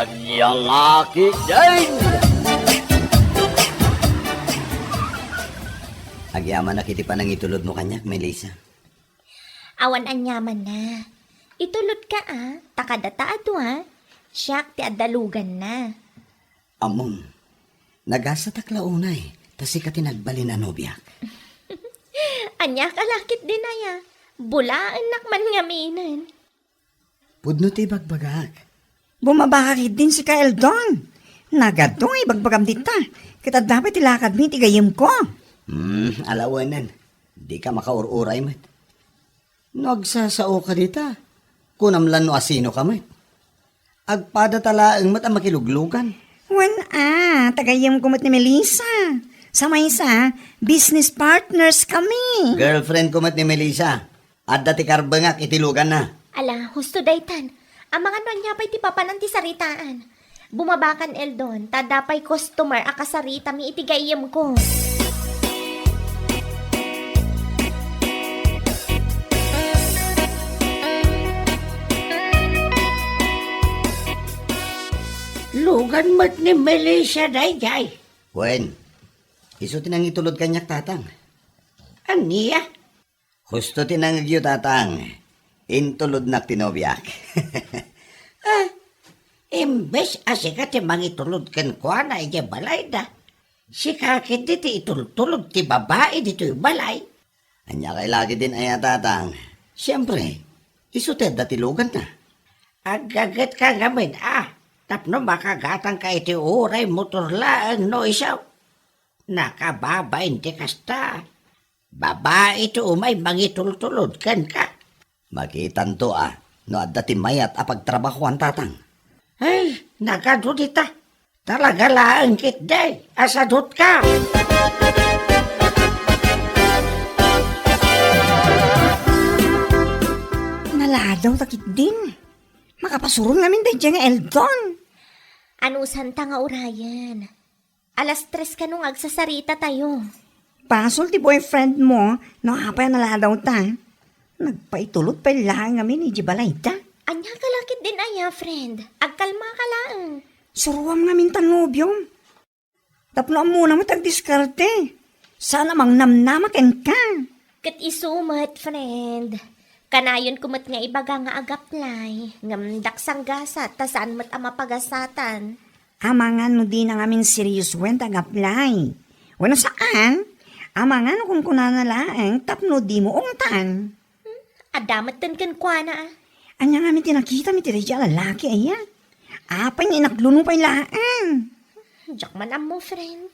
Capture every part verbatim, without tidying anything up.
Ania la ketdin? Agyamanak iti panangitulodmo kaniak, Melissa. Awan aniamanna. Itulodka a, ta kadata a dua, siak ti adda luganna. Ammom, nagasatak la unay, ta sika ti nagbalin a nobiak. Ania ka la ketdin aya? Bulaennak man ngaminen. Pudno ti ibagbagak. Bumabaka ketdin sika, Eldon. Nagadu nga ibagbagam dita, ket adda pay ti lakadmi iti gayyemko. Hmm, alawenen. Dika makaur-uray met. No agsasaoka dita, kunam la no asinoka met. Agpadata laeng met a makiluglugan. Wen a, ta gayyemko met ni Melissa. Sa maysa, business partners kami. Girlfriend ko met ni Melissa. Adda ti karbengak iti luganna. Ala, husto daytan. Amangan no ania pay ti papanan ti saritaan. Bumabakan, Eldon, ta adda pay customer a kasaritami iti gayyemko. Lugan met ni Melissa daydiay. Wen, isu ti nangitulod kaniak, Tatang. Ania? Husto ti nangegyo, Tatang. Intulodnak ti nobiak. Ah, imbes a sika ti mangitulod kenkuana idiay balayda, sika ketdi ti itultulod ti babai ditoy balay. Ania kay la ketdin aya, Tatang? Siempre, isu ti adda ti luganna. Aggagetka ngamin a, tapno makagatangka iti uray motor laeng no isu. Nakababain ti kasta. Babai ti umay mangitultulod kenka. Makitanto a, no adda ti mayat a pagtrabahoan, Tatang. Ay, nagadu dita. Talaga laeng ketdi a sadutka. Naladaw ta ketdin. Makapasuron ngamin daydiay nga Eldon. Anusanta nga urayen? Alas tres kano nga agsasarita tayo. Basol ti boyfriend mo no apay a naladaw ta. Nagpaitulod pay laeng ngamin idiay balayda. Ania ka la ketdin aya, friend? Agkalma ka laeng. Suruam ngamin ta nobiom. Tapno ammona met ti agdiskarte. Saan a mangnamnama kenka. Ket isu met, friend. Kanayonko met nga ibaga nga ag-apply, ngem diak sanggasat ta saan met a mapagasatan. Amangan no dina ngamin seriosoen ti ag-apply. Wenno saan, amangan no kunkunana laeng tapno dimo ungtan. Hmm, adda metten kenkuana a. Ania ngamin ti nakitam iti daydiay a lalaki aya? Apay nga inakluno pay laeng? Diak man ammo, friend.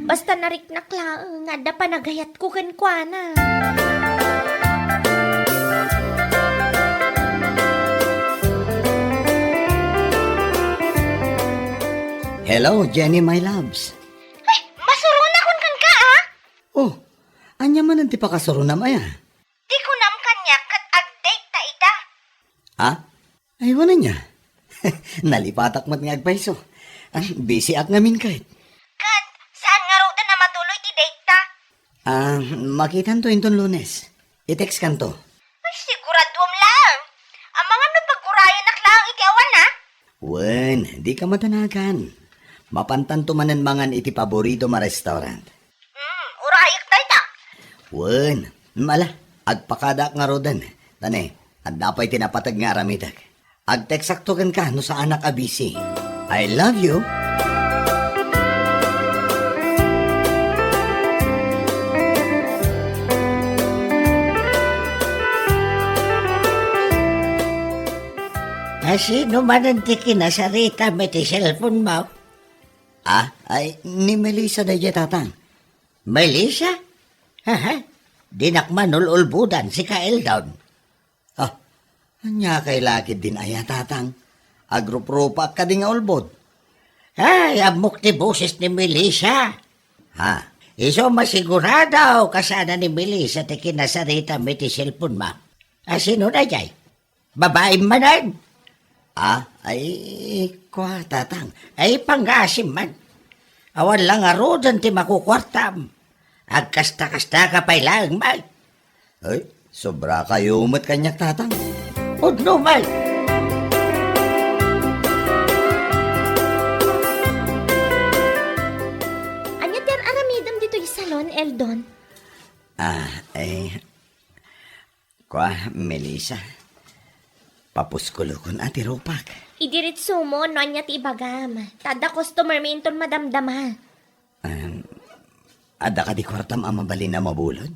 Basta nariknak laeng nga adda panagayatko kenkuana. Hello, Jenny, my loves. Ay, masuronakon kenka, a? Oh, ania manen ti pakasuronam aya? Ti kunam kaniak ket ag-date ta ita. Ha? Ay, wen ania? Nalipatak met nga agpayso. Ah, busy ak ngamin ket. Ket saan ngaruden a matuloy ti date ta? Ah, makitanto inton Lunes. I-text kanto. Ay, siguraduam laeng. Amangan no pagurayanak laeng iti awan, a? Wen, dika madanagan. Mapantanto manen mangan iti paboritom a restaurant. Hmm, urayak dayta. Wen, mala, agpakadaak ngaruden. Tane, adda pay ti napateg nga aramidek. Agteksakto kenka no saanak a busy. I love you. Asino manen ti kinasaritam iti cellphone mo? Ah, ay, ni Melissa daydiay, Tatang. Melissa? Haha, dinak man ul-ulbodan, sika Eldon. Ah, ania kay la ketdin aya, Tatang? Agruprupaak kadi nga ulbod. Ay, ammok ti boses ni Melissa. Ha? Isu masigurado kasano ni Melissa ti kinasaritam iti cellphone mo. Asino daydiay? Babaim manen? Ah, ay, kua, Tatang. Ay, panggasim man. Awan la ngaruden ti makukuartam. Agkasta-kastaka pay laeng, May. Ay, sobra kayo met kaniak, Tatang. Pudno, May. Ah, Melissa, papuskulokon a ti rupak. Idiretso mo no ania ti ibagam. Ta adda customer mi inton madamdama. Em, adda kadi kuartam a mabalin a mabulod?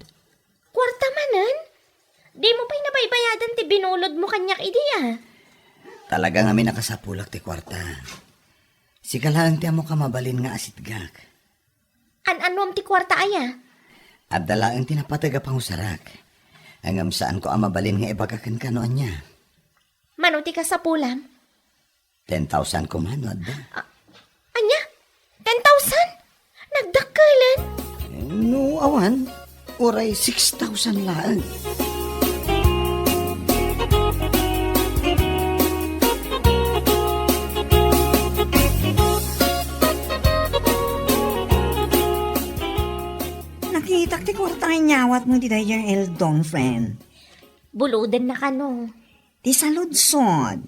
Kuarta manen? Di mo pay nabaybayadan ti binulod mo kaniak idi, a? Talaga ngamin a kasapulak ti kuarta. Sika laeng ti ammok a mabalin nga asitgak. An-anuam ti kuarta aya? Adda laeng ti napateg a pangusarak. Ngem saanko a mabalin nga ibaga kenka no ania. Mano ti kasapulam? Ten thousand koma no adda. A-, ania? Ten thousand? Nagdakkelen? No awan, uray six thousand laeng. Nakitak ti kuarta nga inyawatmo iti daydiay Eldon, friend. Bulodenna kano. Ti saludsod,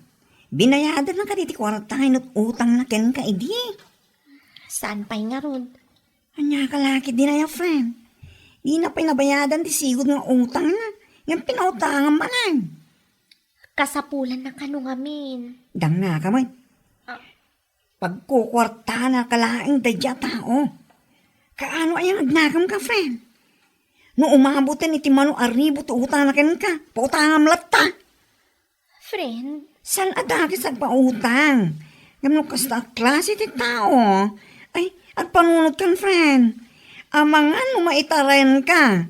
binayadanna kadi ti kuarta nga inut-utangna kenka idi? Saan pay ngarud? Ania ka la ketdin aya, friend? Dina pay nabayadan ti sigud nga utangna, ngem pinautangam manen. Kasapulanna kano ngamin. Dangngaka met. Ah. Pagkukuartana ka laeng daydiay a tao. Kaano aya nga agnakem ka, friend? No umaboten iti mano a ribu ti utangna kenka, pautangam latta. Friend? Saan a dakes agpautang? Ngem no kasta a klase ti tao, ay, agpanunotkan, friend. Amangan no maitarenka.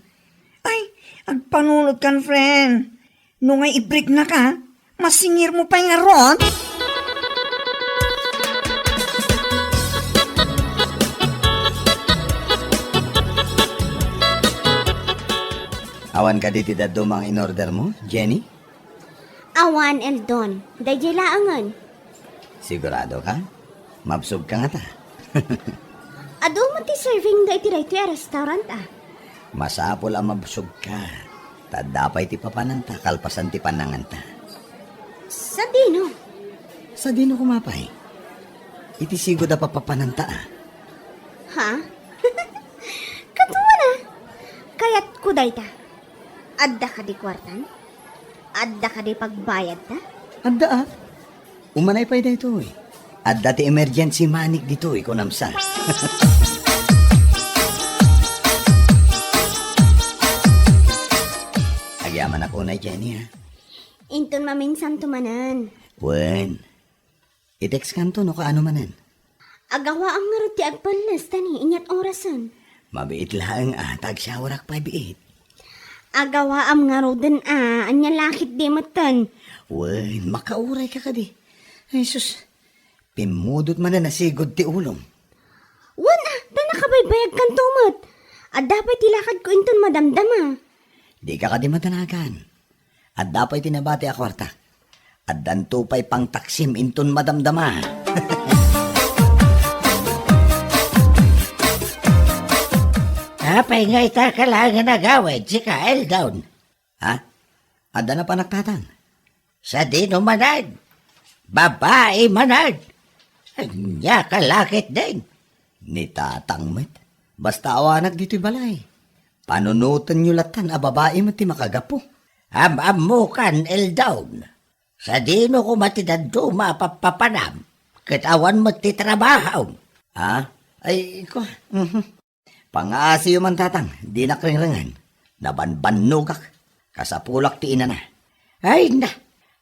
Ay, agpanunotkan, friend. No ngay ibriknaka, masingirmo pay ngarud? Awan kadi ti dadduma nga in-order mo, Jenny? Awan, Eldon. Daydiay laengen. Sigurado ka? Mabsog ka ngata. Adu met ti serving da iti daytoy a restaurant, a. Masapul a mabsog ka. Ta adda pay ti papananta kalpasan ti pananganta. Sadino? Sadino koma pay? Iti sigud a papapananta, a. Ha? Kaduana? Kayatko dayta. Adda kadi kuartan? Adda kadi pagbayadta? Adda, a. Umanay pay daytoy. Adda ti emergency money ditoy, kunam sa. Agyamanak unay, Jenny, ha? Inton maminsanto manen. Wen. I-text kanto no kaano manen. Agawaam ngarud ti agpelles, ta ni, inyat orasen. Mabiit laeng a, ta agsiawrak pay biit. Agawaam ngaruden a, ania la ketdi metten. Wen, makauray ka kadi. Ay, sus, pimmudot manen a sigud ti ulom. Wen a, ta nakabaybayag kanto met. Adda pay ti lakadko inton madamdama. Di ka kadi madanagan. Adda pay ti nabati a kuarta. Addanto pay pangtaksim inton madamdama. Apay nga ita ka laeng nga nagawid, sika, Eldon? Ha? Adda napanak, Tatang? Sadino manen? Babai manen? Ania ka la ketdin? Ni Tatang met. Basta awanak ditoy balay. Panunotenyo latan a babai met ti makagapu. Am-ammokan, Eldon. Sadino koma ti dadduma a pappapanam, ket awan met ti trabahom? Ha? Ay, ko, mhm. Pangaasiyo man, Tatang, dinak ringringan. Nabanbannogak. Kasapulak ti inana. Ay na,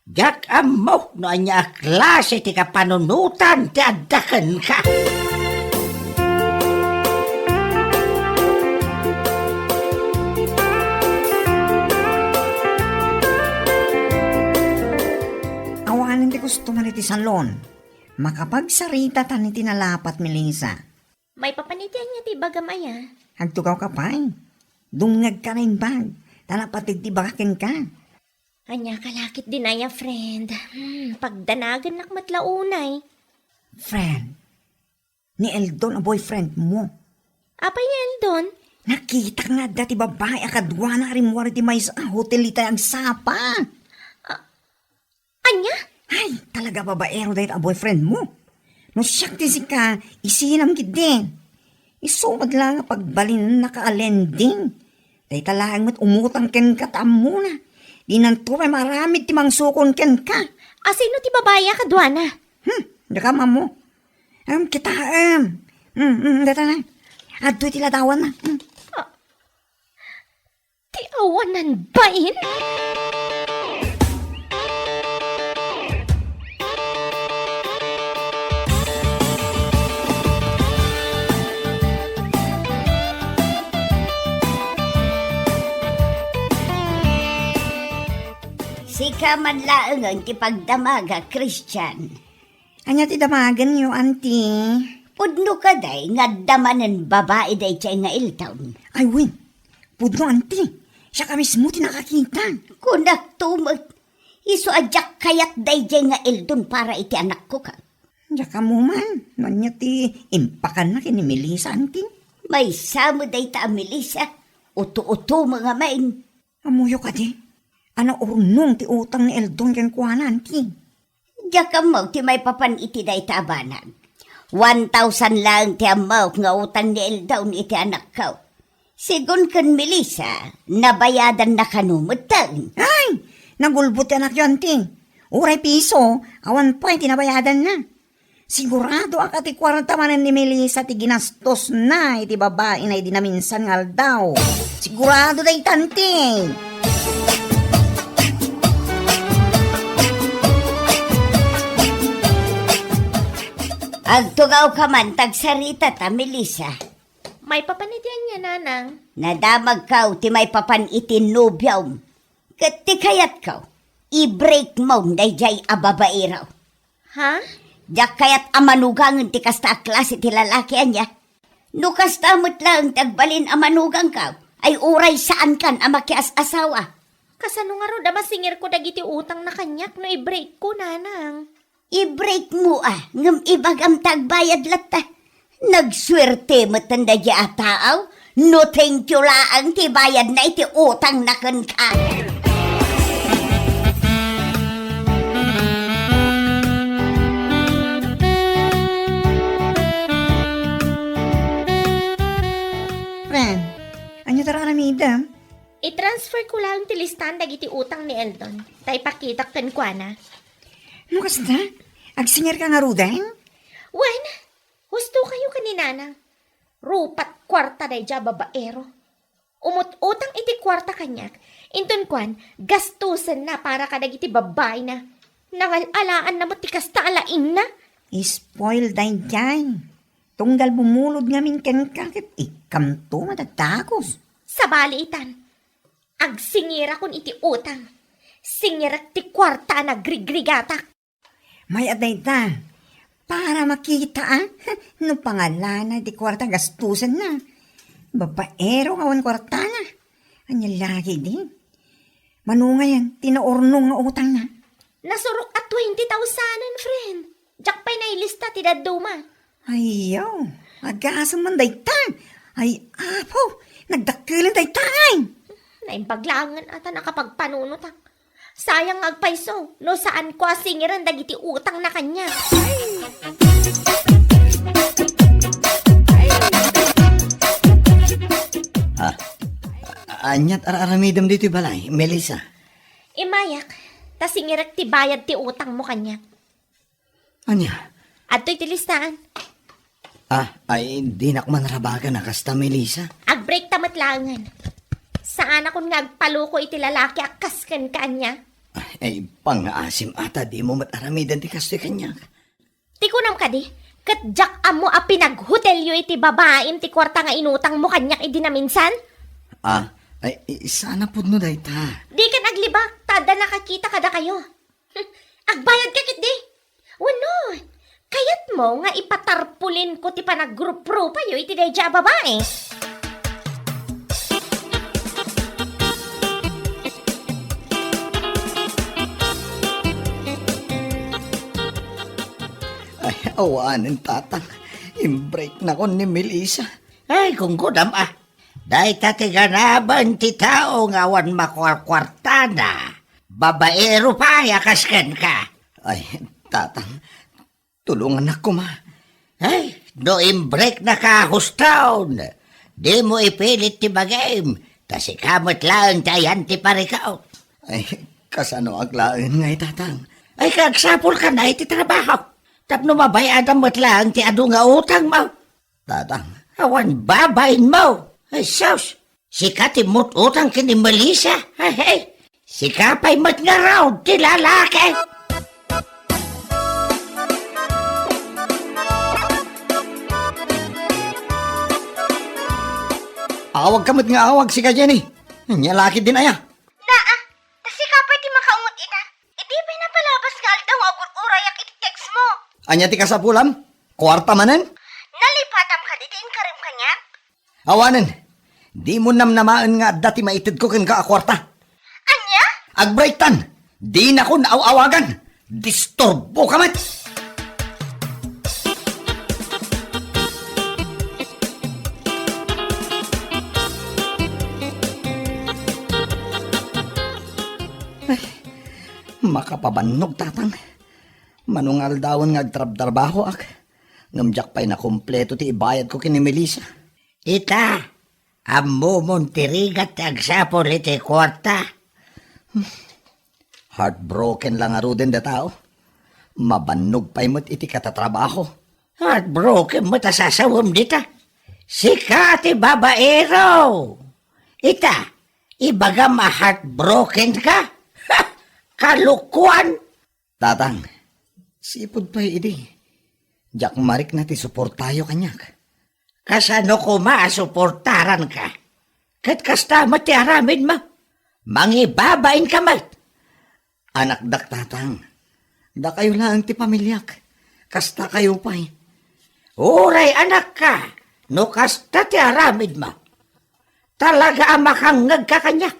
diak ammo no ania a klase ti kapanunotan ti adda kenka. Awanen ti gusto man iti salon. Makapagsarita tan iti nalapat, Melissa. Maipapan iti ania ti ibagam aya? Agtugaw ka pay. Dumngegka naimbag, ta napateg ti ibaga kenka. Ania ka la ketdin aya, friend? Hmm, pagdanagennak met la unay. Friend, ni Eldon a boyfriend mo. Apay ni Eldon? Nakitak nga adda ti babai a kaduana a rimmuar iti maysa a hotel itay agsapa. Ah, Ania? Ay, talaga babaero dayta a boyfriend mo. No siak ti sika, isinam ketdi. Isu met la nga pagbalinennaka a lending. Dayta laeng met umutang kenka ta ammona. Dinanto pay maaramid ti mangsukon kenka. Asino ti babai a kaduana? Hmm, daka ammo. Em, kitaem. Hmm, hmm, data na. Adtoy ti ladawanna. Hmm. Ah, ti awanan bain? Sika man laengen ti pagdamaga, Christian. Ania ti damagenyo, Auntie? Pudno kadi nga adda manen babai daydiay nga Eldon? Ay, wen. Pudno, Auntie. Siak a mismo ti nakakita. Kunakto met. Isu a diak kayat daydiay nga Eldon para iti anakko, ka. Diak ammo man, no ania ti impakanna ken ni Melissa, Auntie. Maysa met dayta a Melissa. Uto-uto met ngamin. Ammoyo kadi? A naurnong ti utang ni Eldon kenkuana, Auntie. Diak ammo ti maipapan iti dayta a banag. One thousand laeng ti ammok nga utang ni Eldon iti anakko. Sigun ken Melissa, nabayadanna kano metten. Ay! Nagulbod ti anakyo, Auntie. Uray piso, awan pay ti nabayadanna. Siguradoak a ti kuarta manen ni Melissa ti ginastosna iti babaina idi naminsan nga aldaw. Sigurado dayta, Auntie. Agtugawka man ta agsaritata, Melissa. Maipapan iti ania, Nanang? Nadamagko ti maipapan iti nobiom. Ket ti kayatko, i-break mo daydiay a babaero. Ha? Diak kayat a manugangen ti kasta a klase ti lalaki, ania? No kasta met laeng ti agbalin a manugangko, ay uray saankan a makias-asawa. Kasano ngarud a masingirko dagiti utangna kaniak no i-break ko, Nanang? I-break mo, a, ngem ibagam ta agbayad latta. Nagsuerte metten daydiay a tao, no thank you laeng ti bayadna iti utangna kenka. Friend, ania ti aramidem? I-transfer ko laeng ti listaan dagiti utang ni Eldon, ta ipakitak kenkuana. No kasta, agsingirka ngaruden? Wen, husto kayo ken ni Nanang. Rupat kuarta daydiay a babaero. Umut-utang iti kuarta kaniak, inton kuan, gastusenna para kadagiti babbaina. Nangal-alaanna met ti kasta a laingna. Spoil daydiay. Tunggal bumulod ngamin kenka ket ikkanto madagdagus. Sabali itan, agsingirakon iti utang. Singirek ti kuarta a nagrigrigatak. May-at dayta. Para makita, a, no pangalana ti kuarta gastusenna. Babaero nga awan kuartana. Ania lagi di? Mano ngayen ti naurnong nga utangna? Nasurok a twenty thousand, friend. Diak pay nailista ti dadduma. Ayaw, agasem man dayta. Ay, apo, nagdakkelen dayta, ay. Naimbag laengen a ta nakapagpanunotak. Sayang nga agpayso, no saanko a singiren dagiti utangna kaniak. Ah, aniat ar-aramidem ditoy balay, Melissa? Immayak, ta singirek ti bayad ti utangmo kaniak. Ania? Adtoy ti listaan. Ah, ay, dinak man rabagan a kasta, Melissa. Agbreakta met laengen. Saanakon nga agpaluko iti lalaki a kas kenka, ania? Ay, pangngaasim a ta dimo met aramiden ti kastoy kaniak. Ti kunam kadi, ket diak ammo a pinaghotelyo iti babaim ti kuarta nga inutangmo kaniak idi naminsan? Ah, ay, saan a pudno dayta. Dikan aglibak, ta adda nakakita kadakayo. Agbayadka ketdi? Wenno, kayatmo nga ipatarpulinko ti panagruprupayo iti daydiay a babai? Ay, awanen, tatang. Imbreaknakon ni Melissa. Ay, kunkunam a. Dayta ti ganaben ti tao nga awan makuarkuartana. Babaero pay a kas kenka. Ay, tatang, tulongannak koma. Ay, no imbreaknaka, huston, dimo ipilit ti bagim, ta sika met laeng ti ayan ti parikot. Ay, kasano ak laeng ngay, Tatang? Ay, kagsapul ka na iti trabaho. Tapno mabay-adam met laeng ti adu nga utangmo. Tatang. Awan babainmo. Ay, sus. Sika ti mut-utang ken ni Melissa. Ay, ay. Sika pay met ngarud ti lalaki. Awag ka met nga awag, sika, Jenny. Ania la ketdin aya? Naa, ta sika pay ti makaungot ita. Idi pay napalabas nga aldaw nga agur-urayak iti text mo. Ania ti kasapulam? Kuarta manen? Nalipatam kadi ti inkarim kaniak? Awanen, dimo namnamaen nga adda ti maitedko kenka a kuarta. Ania? Agbreaktan! Dinakon aw-awagan! Disturbo ka met! Ay, makapabannog, Tatang. Mano nga aldawen nga agtrabtrabahoak, ngem diak pay nakumpleto ti ibayadko ken ni Melissa. Ita, ammomon ti rigat ti agsapul iti kuarta. Heartbroken la ngaruden da tao. Mabannog pay met iti katatrabaho. Heartbroken met a sasawem dita. Sika ti babaero. Ita, ibagam a heartbroken ka? Ha! Kalokoan! Tatang, sipud pay idi, diak marikna ti suportayo kaniak. Kasano koma a suportaranka? Ket kasta met ti aramidmo. Mangibabain ka met. Anakdak, Tatang. Dakayo laeng ti pamiliak. Kasta kayo pay. Uray anakka, no kasta ti aramidmo. Talaga a makangngegka kaniak.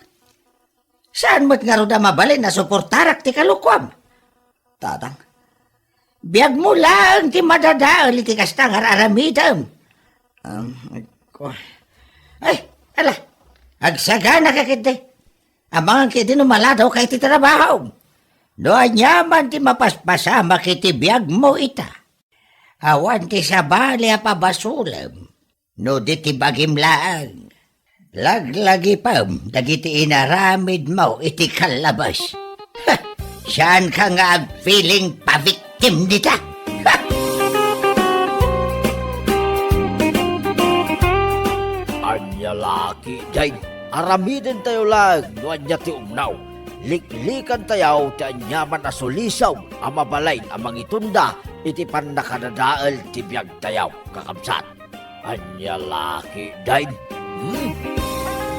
Saan met ngarud a mabalin a suportarak ti kalokoam? Tatang, biagmo laeng ti madadael iti kasta nga ar-aramidem. Am, agko. Ay, ala, agsagana ka ketdi. Amangan ketdi no maladaw ka iti trabaho. No aniaman ti mapaspasamak iti biagmo ita, awan ti sabali a pabasolem. No di ti bagim laeng, laglagipem dagiti inaramidmo iti kallabas. Ha! Saanka nga agpiling pa-victim dita? Ha! Ania la ketdin, aramidentayo laeng no ania ti umnaw. Liklikantayo ti aniaman a sulisog a mabalin a mangitunda iti pannakadadael ti biagtayo, kakabsat. Ania la ketdin? Hmm?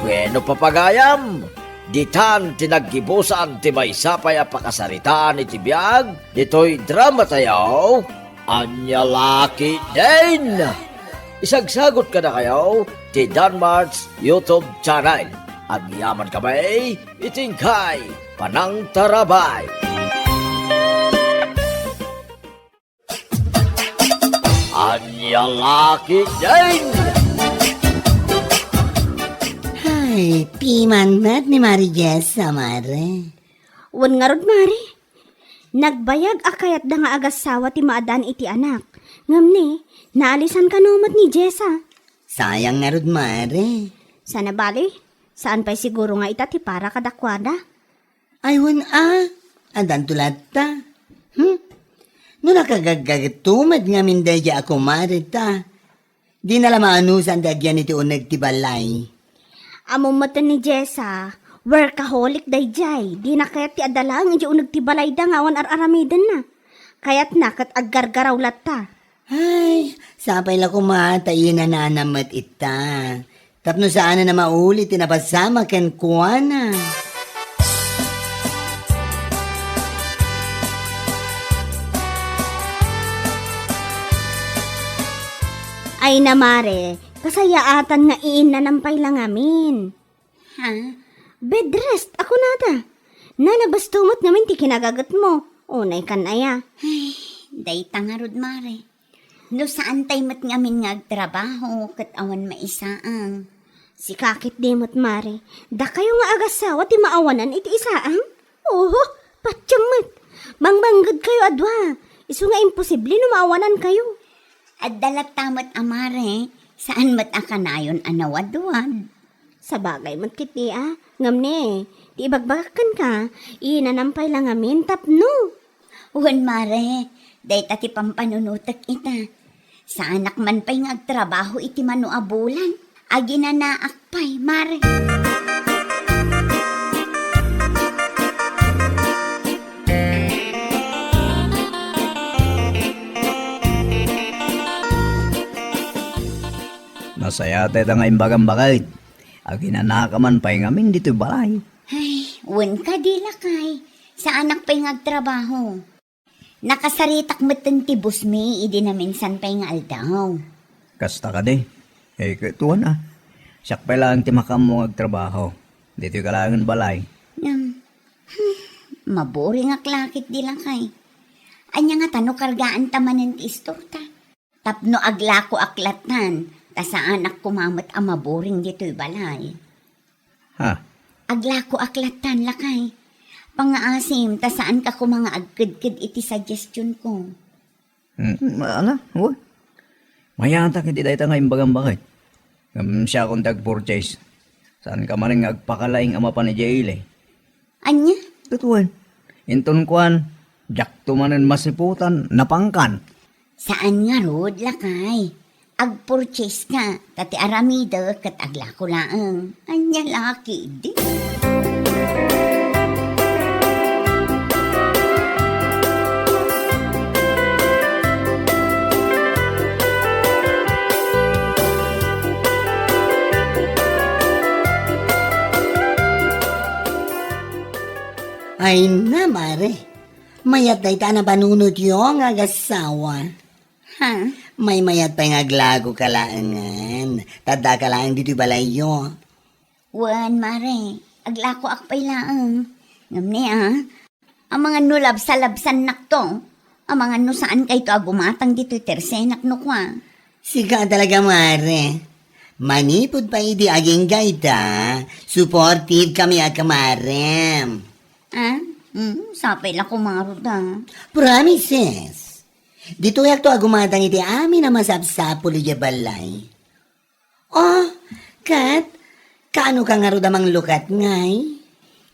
Bueno, papagayam, ditan ti naggibusan ti maysa pay a pakasaritaan iti biag ditoy dramatayo, Ania la ketdin? Isagsagot kadakayo ti Danmart's YouTube channel. Agyaman kami iti inkay panangtarabay. Ania la ketdin? Hay, piman met ni Mari Jessa, Mare. Wen ngarud, Mare. Nagbayag a kayatda nga agassawa ti maaddaan iti anak. Ngem ni, naalisan kano met ni Jessa. Sayang ngarud, Mare. Sana bali, saan pay siguro nga ita ti para kadakuada? Ay, wen a, addanto latta. Hmm? No nakagaggagetto met ngamin daydiay a kumare ta, dina la maanusan ti agyan iti uneg ti balay. Ammom met ni Jessa, workaholic daydiay. Dina kayat ti adda laeng idiay uneg ti balayda nga awan ar-aramidenna. Kayatna ket aggargaraw latta. Ay, sapay la koma ta inanana met ita. Tapno saanen a mauli ti napasamak kenkuana. Ay na, Mare, kasayaatan nga iinnanam pay la ngamin. Ha? Bed rest, a kunada. Nalabasto met ngamin ti kinagagetmo. Unay kan aya. Ay, dayta ngarud, Mare. No saan tay met ngamin nga agtrabaho ket awan maisaang. Sika ketdi met, Mare. Dakayo nga agassawa ti maawanan iti isaang? Oho, patiem met. Mangmanggedkayo a dua. Isu nga imposible no maawanankayo. Adda latta met a, Mare. Saan met a kanayon a nawadwad. Sabagay met ketdi a. Ngem ni, Ti ibagbagak kenka, inanam pay la ngamin tapno. Wen, mare, dayta ti pampanunotek ita. Saanak man pay nga agtrabaho iti mano a bulan. Aginanaak pay, mare. Nasayaat dayta nga imbagam, baket. Aginanaak man pay ngamin ditoy balay. Ay, wen kadi, lakay. Saanak pay nga agtrabaho. Nakasaritak metten ti busmi idi naminsan pay nga aldaw. Kasta kadi? Eh, ket wen a. Siak pay laeng ti makaammo nga agtrabaho. Ditoy ka laengen balay. Ngem, hmm, maboringak la ketdi, lakay. Ania ngata no kargaanta manen ti istorta? Tapno aglakoak lattan, ta saanak koma met a maboring ditoy balay. Ha? Aglakoak lattan, lakay. Pangngaasim, ta saanka koma nga agkedked iti suggestionko. Hmm, ala, wen. Mayaatak iti dayta nga imbagam, baket. Ngem siakon ti agpurchase. Saanka manen nga agpakalaing a mapan idiay ili. Ania? Ket wen, inton kuan, diakto manen masiputan, napangkan. Saan ngarud, lakay. Agpurchase ka, ta ti aramidek ket aglako laeng. Ania la ketdi? Ay na, mare. Mayat dayta a nabanunotyo nga agassawa. Ha? Maymayat pay nga aglakoka laengen. Ta addaka laeng ditoy balayyo. Wen, mare. Aglakoak pay laeng. Ngem ni, a, amangan no labsalabsannakto. Amangan no saankayto a gumatang ditoy tersenak no kua. Sika talaga, mare. Manipud pay idi agingga ita, supportive kami a kamarem. Ah? Mm, sapay la koma ngarud a. Promises. Ditoyakto a gumatang iti amin a masapsapul idiay balay. Oh, ket, kaano ka ngarud a manglukat ngay?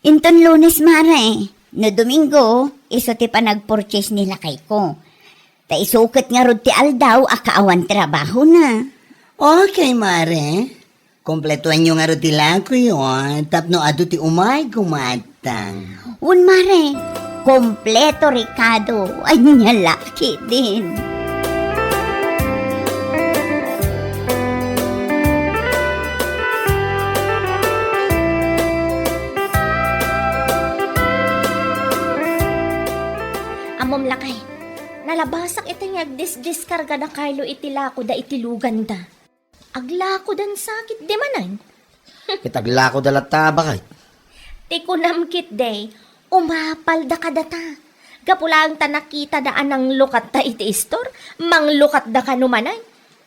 Inton Lunes, mare. No Domingo, isu ti panagpurchase ni lakayko. Ta isu ket ngarud ti aldaw a kaawan trabahona. Okay, mare. Kompletoenyo ngarud ti lakoyo, tapno adu ti umay gumatang. Wen, mare. Kompleto rekado. Ania la ketdin. Ammom, lakay, nalabasak iti nga agdisdiskarga da Carlo iti lakoda iti luganda. Aglakodan sakit di manen. Ket aglakoda latta, baket. Ti kunam ketdi, umapalda kadata. Gapu laeng ta nakitada a nanglukatta iti istor, manglukatda kano manen.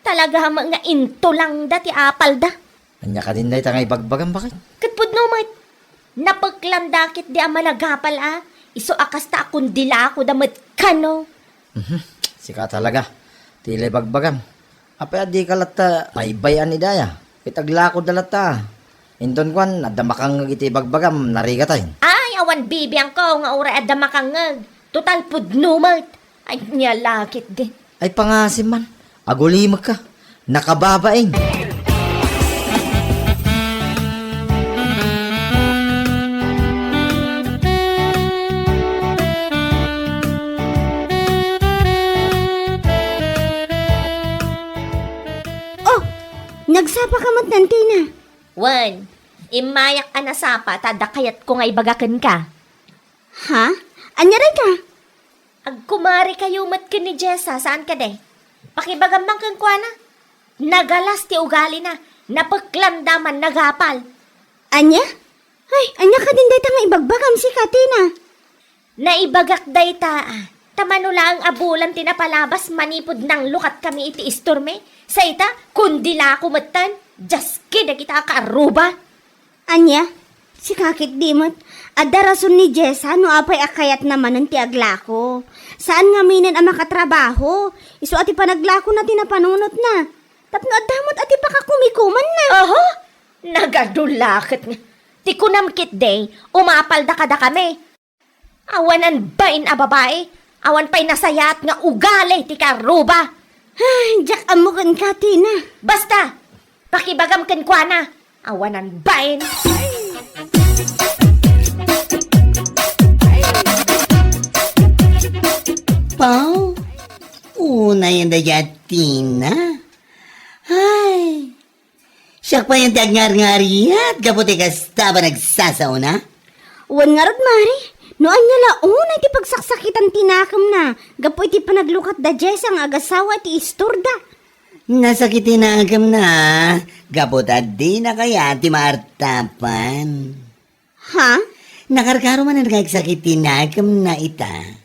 Talaga met nga intulangda ti apalda. Ania kadin dayta nga ibagbagam, baket? Ket pudno met. Napeklanda ketdi a managapal a, isu a kasta a kundilakoda met kano. Mhm. Sika talaga. Ti la ibagbagam. Apay a dika latta paybay-an ida aya? Ket aglakoda latta. Inton kuan, adda makangngeg iti ibagbagam, narigatayo. Ay, awan bibiangko nga uray adda makangngeg. Total pudno met. Ay, nia la ketdin. Ay, pangasim man. Agulimekka. Nakababain. Oh, nagsapa ka met, Tina? Wen, immayak a nasapa ta adda kayatko nga ibaga kenka. Ha? Ania dayta? Agkumarekayo met ken ni Jessa, saan kadi? Pakibagam man kenkuana. Nagalas ti ugalina, napeklanda man nagapal. Ania? Ay, ania kadin dayta nga ibagbagam sika, Tina? Naibagak dayta, a. Ta mano laeng a bulan ti napalabas manipud nanglukatkami iti istormi. Sa ita, kundilako metten. Diaske dagita a kaarruba. Ania? Sika ketdi met. Adda rason ni Jessa no apay a kayatna manen ti aglako. Saan ngaminen a makatrabaho. Isu a ti panaglakona ti napanunotna. Tapno adda met a ti pakakumikumanna. Oho, nagadu la ket nga. Ti kunam ketdi, umapalda kadakami. Awanan bain a babai, awan pay nasayaat nga ugali ti karuba. Ay, diak ammo kenka, Tina. Basta, pakibagam kenkuana, awanan bain. Pau, unay dayta Tina. Ay, siak pay ti agngarngariat gapu ti kasta a panagsasaona. Wen ngarud, Mare, no ania la unay ti pagsaksakitan ti nakemna gapu iti panaglukat da Jessa nga agasawa iti istorda. Nasakit ti nakemna gapu ta dina kayat ti maartapan. Ha? Nakarkaro manen nga agsakit ti nakemna ita.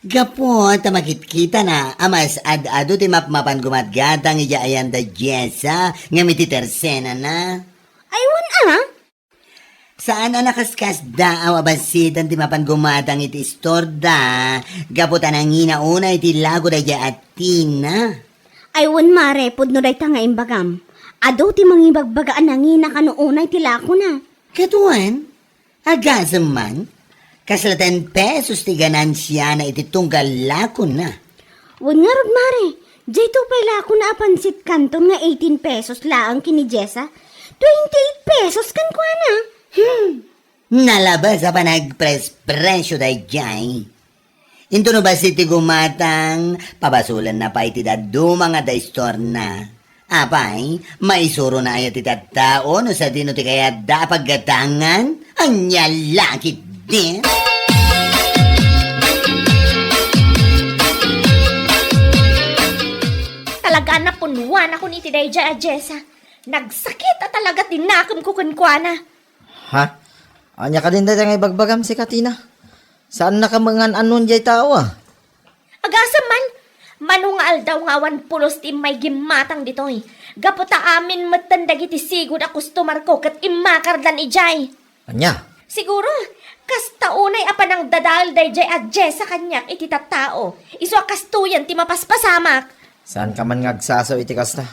Gapu ta makitkitana a mas ad-adu ti mapmapan gumatgatang idiay ayan da Jessa ngem iti tersenana. Ay, wen a? Saan a nakaskasdaaw a bassitan ti mapan gumatang iti istorda gapu ta nangina unay iti lako daydiay a Tina. Ay, wen, Mare, pudno dayta nga imbagam. Adu ti mangibagbaga a nangina kano unay ti lakona. Ket wen, agasem man, kasla ten pesos ti ganansiana iti tunggal lakona. Wen ngarud, Mare, daytoy pay lakona a pansit kanton nga eighteen pesos laeng ken ni Jessa, twenty-eight pesos kenkuana. Hmm. Nalabas a panagprespresyo daydiay. Inton no bassit ti gumatang, pabasolenna pay ti dadduma nga da istorna. Apay, maisurona aya ti tattao no sadino ti kayatda a paggatangan? Ania la ketdi? Talaga a napunwanakon iti daydiay a Jessa. Nagsakit a talaga ti nakemko kenkuana. Ha? Ania kadin dayta nga ibagbagam, sika Tina? Saannaka met nga an-annon diay tao a? Agasem man, mano nga aldaw nga awan pulos ti immay gimmatang ditoy. Gapu ta amin metten dagiti sigud a kustomarko ket immakardan idiay. Ania? Siguro, kasta unay a panangdadael daydiay a Jessa kaniak iti tattao. Isu a kastoyen ti mapaspasamak. Saanka man nga agsasao iti kasta?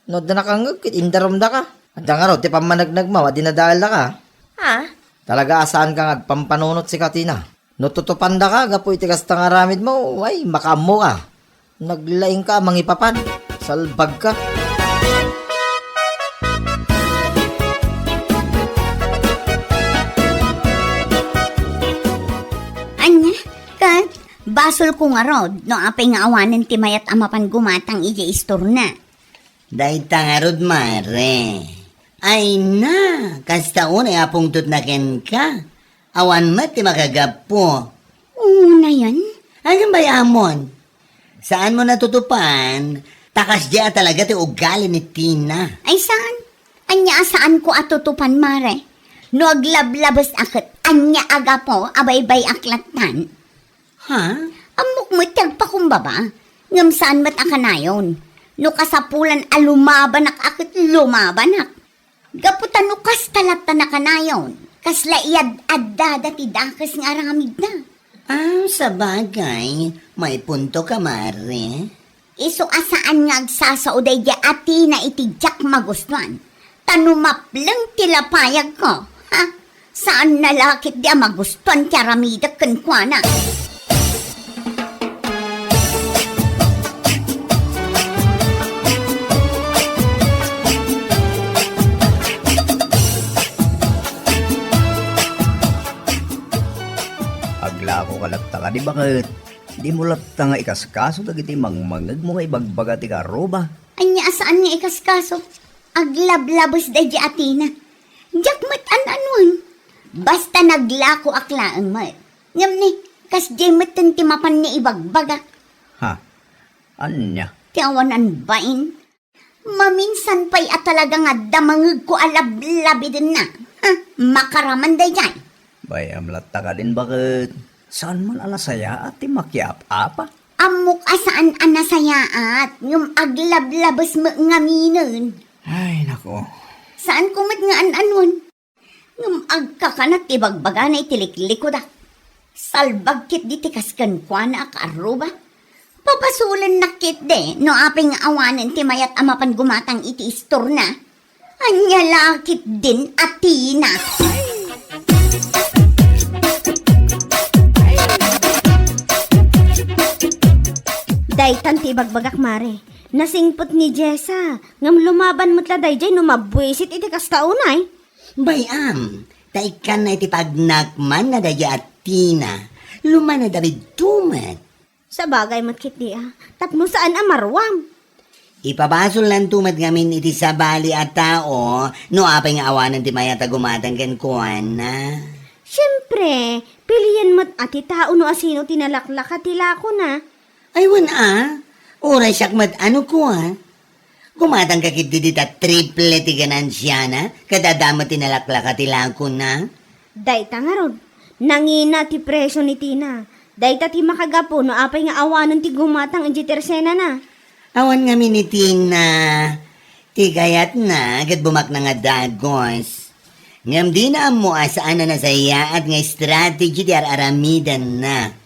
No adda nakangngeg ket indarumdaka. Adda ngarud ti pammaneknekmo a dinadaeldaka. Ha? Talaga a saanka nga agpampanunot, sika Tina. No tutupandaka gapu iti kasta nga aramidmo, ay, makaammoka. Naglaingka a mangipapan. Salbagka. Ania? Ket, basolko ngarud no apay nga awanen ti mayat a mapan gumatang idiay istorna. Dayta ngarud, Mare. Ay na, kasta unay a pungtotna kenka. Awan met ti makagapu. Unayen? Ay, ngem bay-amon. Saanmo natutupan, ta kasdiay a talaga ti ugali ni Tina. Ay, saan? Ania a saanko a tutupan, Mare? No aglablabes a ket ania a gapu a baybay-ak lattan? Ha? Ammok met ti agpakumbaba, ngem saan met a kanayon. No kasapulan a lumabanak a ket lumabanak. Gapu ta no kasta latta a kanayon, kasla iyad-addada ti dakes nga aramidna. Ah, sabagay, maipuntoka, Mare. Isu a saan nga agsasao daydiay a Tina iti diak magustuan. Ta no mapleng ti lapayagko, ha? Saanna la ketdi a magustuan ti aramidek kenkuana. Aglakoka latta kadi, baket? Dimo latta nga ikaskaso dagiti mangmangegmo nga ibagbaga ti karuba. Ania a saan nga ikaskaso? Aglablabes daydiay a Tina. Diak met an-anuen. Basta naglakoak laeng met. Ngem ni, kasdiay metten ti mapan nga ibagbagak. Ha? Ania? Ti awanan bain. Maminsan pay a talaga nga adda mangegko a lablabidenna. Ha? Makaraman daydiay. Bay-am latta kadin, baket? Saan man a nasayaat ti makiap-apa? Ammok a saan a nasayaat, ngem aglablabes met ngaminen. Ay, nako. Saanko met nga an-anuen. Ngem agkakanat ti bagbagana iti liklikudak. Salbag ketdi ti kas kenkuana a kaarruba. Papasolennak ketdi no apay nga awanen ti mayat a mapan gumatang iti istorna. Ania la ketdin a Tina. Ay, tan ti ibagbagak, mare. Nasingpet ni Jessa, ngem lumaban met la dayjay no mabwisit iti kasta unay. Bay-am, ta ikkanna iti pagnakmanna dayjay a Tina. Lumana David tumet. Sabagay met ketdi a, tapno saan a maruam. Ipabasolnanto met ngamin iti sabali a tao no apay nga awanen ti mayat a gumatang kenkuana. Siempre, pilien met a ti tao no asino ti nalaklaka ti lakona. Ay, wen a, uray siak met a no kua. Gumatangka ketdi dita triple ti ganansiana, ket adda met ti nalaklaka ti lakona. Dayta ngarud, nangina ti presio ni Tina. Dayta ti makagapu no apay nga awanen ti gumatang idiay tersenana. Awan ngamin ni Tina. Ti kayatna ket bumaknang a dagos. Ngem dina ammo a saan a nasayaat nga strategy ti ar-aramidanna.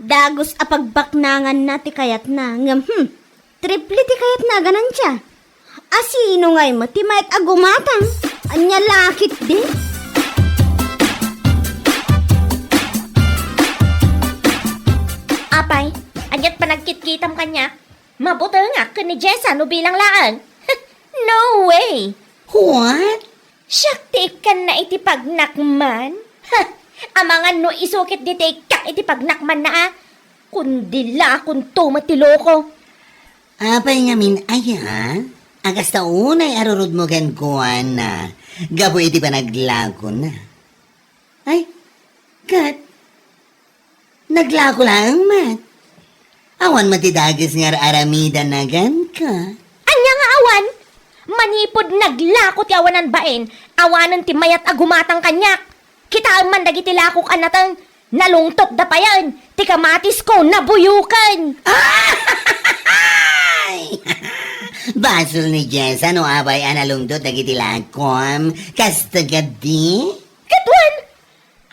Dagos a pagbaknanganna ti kayatna, ngem, hmm, triple ti kayatna a ganansia. Asino ngay met ti mayat a gumatang? Ania la ketdi? Apay, aniat panagkitkitam kaniak? Mabutengak ken ni Jessa no bilang laeng. No way! What? Siak ti ikkanna iti pagnakman? Ha! Amangan no isu ketdi ti ikkak iti pagnakmanna a. Kundi lakonto met ti loko. Apay ngamin aya? A kasta unay a rurudmo kenkuana gapu iti panaglakona. Ay, ket naglako laeng met. Awan met ti dagos nga ar-aramidanna kenka. Ania nga awan? Manipud naglako ti awanan bain, awanen ti mayat a gumatang kaniak. Kitaem man dagiti lakok a nateng, nalungtotda payen, ti kamatisko nabuyoken. Ay! Basol ni Jessa no apay a nalungtot dagiti lakom. Kasta kadi? Ket wen,